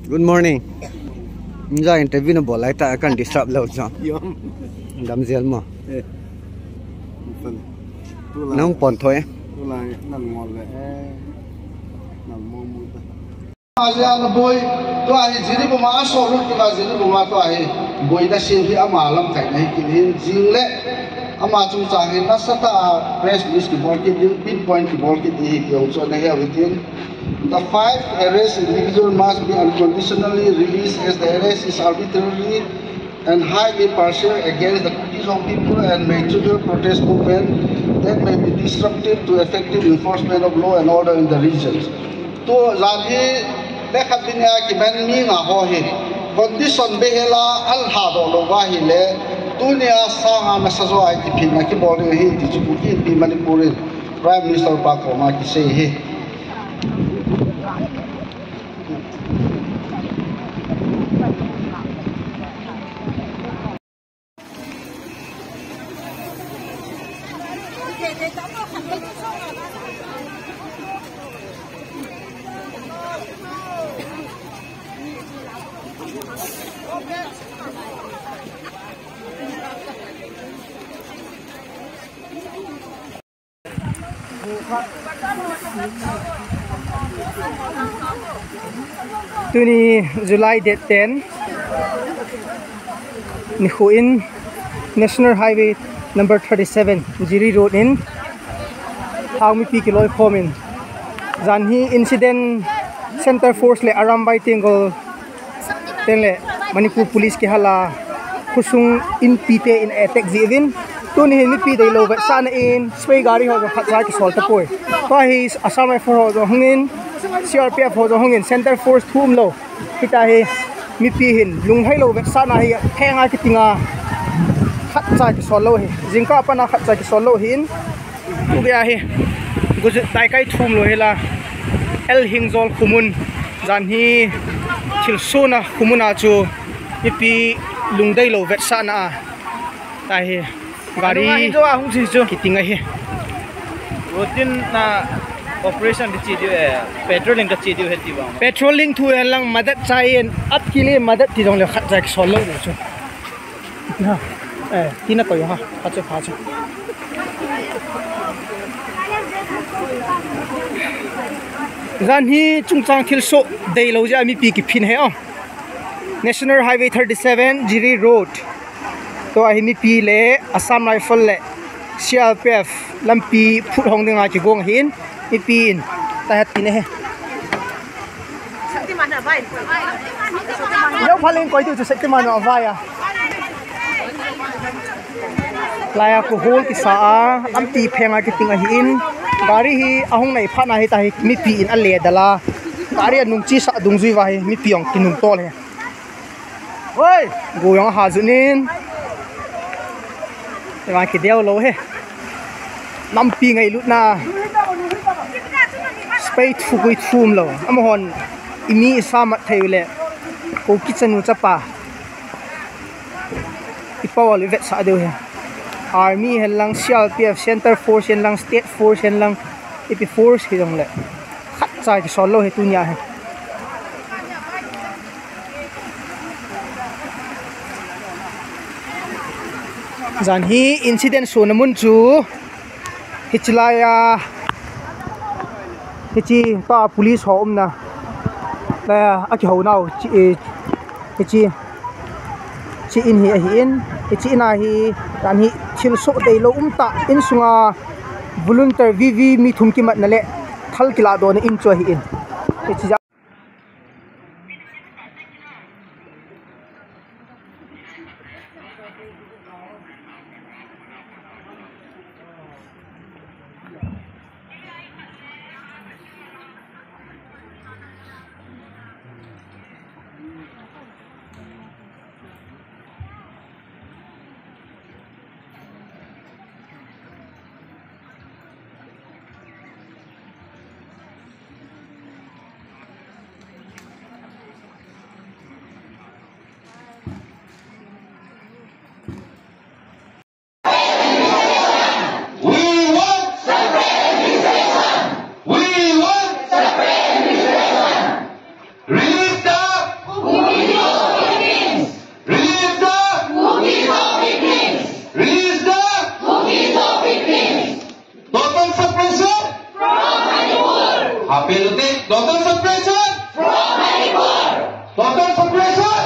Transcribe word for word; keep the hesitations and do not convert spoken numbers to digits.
Good morning. Inja interview na bol lai ta, kan disturb lou cha. Yom. Damsel mo. Eh. Nang pon thoi. Tulai nan ngol le. Eh. Nan mo mu ta. Aja na boi. Tua hi Jiribam a so ru ki ba Jiribam a tua hi. Boina sin hi ama lamkai na hi kin hin jing le. Ama chungchang hi nasatah a press release kibol kit ding, pinpoint kibol kit ding hi ti jong chu ana he u hitin. The five arrested individual must be unconditionally released, as the arrest is arbitrary and highly partial against the Kuki Zo people and may trigger protest movement that may be disruptive to effective enforcement of law and order in the region. Tu jan hi lekhat din a kiben mi nga ho hi condition behela al ha do lo va hi le, tunia sanga nasa jo a kiphinna kibol ding hi ti chu Kuki Inpi Manipur in Prime Minister pa koma kisei hi. Tuni July date ten, nikho in National Highway number thirty-seven, Jiri Road in Hang mipi kiloi khom in, jan hi incident Centre Force le Arambai Tenggol ten le Manipur Police kihal a khosung inpi te in attack jeh uvin, tuni hin mipi deilou vetsahna in spy gari ho jong khatcha kisol tapoi. Tua hi Assam Rifle ho jong hung in, C R P F ho jong hung in, Centre Force thu umlou. Hitia hi mipi hin lunglhailou vetsahna hi phenga kitinga khatcha kisol lou hi. Jingkah a pat a khatcha kisol lou hin. Tuge ahi, gujut taikai thum lou hila, El Hingjol khomun, jan hi thilsohna khomun a chu mipi lungdeilou vetsahna a, tahi gari anunga hin jo a hung chi chu kiting ahi. Routine na operation di chi diu e, patrolling ka chi diu he ti bang. Patrolling thu hen lang madat chai in, at kile madat ti jong le khatcha kisol lou chu. Na, eh, tina koi ha, pha chu, pha chu. Jan hi chungchang thilsoh deilou jeh a mipi kiphin he o. National Highway thirty-seven, Jiri Road. Tua hi mipi le Assam Rifle le C R P F lampi phut hong dinga kigong ahin, mipi in tahat tina he. Leo phaleng koi tu chu Shaktiman a vai a. Laiya kohol kisa a, lampi phenga kiting ahin, gari hi ahung nai phat na hita hi mipi in ale dal a. Gari anung chi sa dungjui uva hi mipi jong kinung tol he. Oi, go jong aha jun in. Ema kideo lou he. Lampi ngailutna. Spy thu koi thum lou. Amahon imi isa mat thei u le. Ko kichanu chapa. Ipa wal i vetsah diu he. Army hen lang, C R P F, Centre Force hen lang, State Force hen lang, ipi force hi jong le. Khatcha kisol lou he tunia he. Jan hi incident sona mun chu. Hichi laiya, hichi pa police ho umna. Laiya, akihou nau, chi, eh, hichi, chi in hi ahin, hichi in a hi, jan hi thilsoh deilou um tah, insunga volunteer V V mi thum kimatna le, thal kilah dona in chu ahin. Hichi ja Total separation!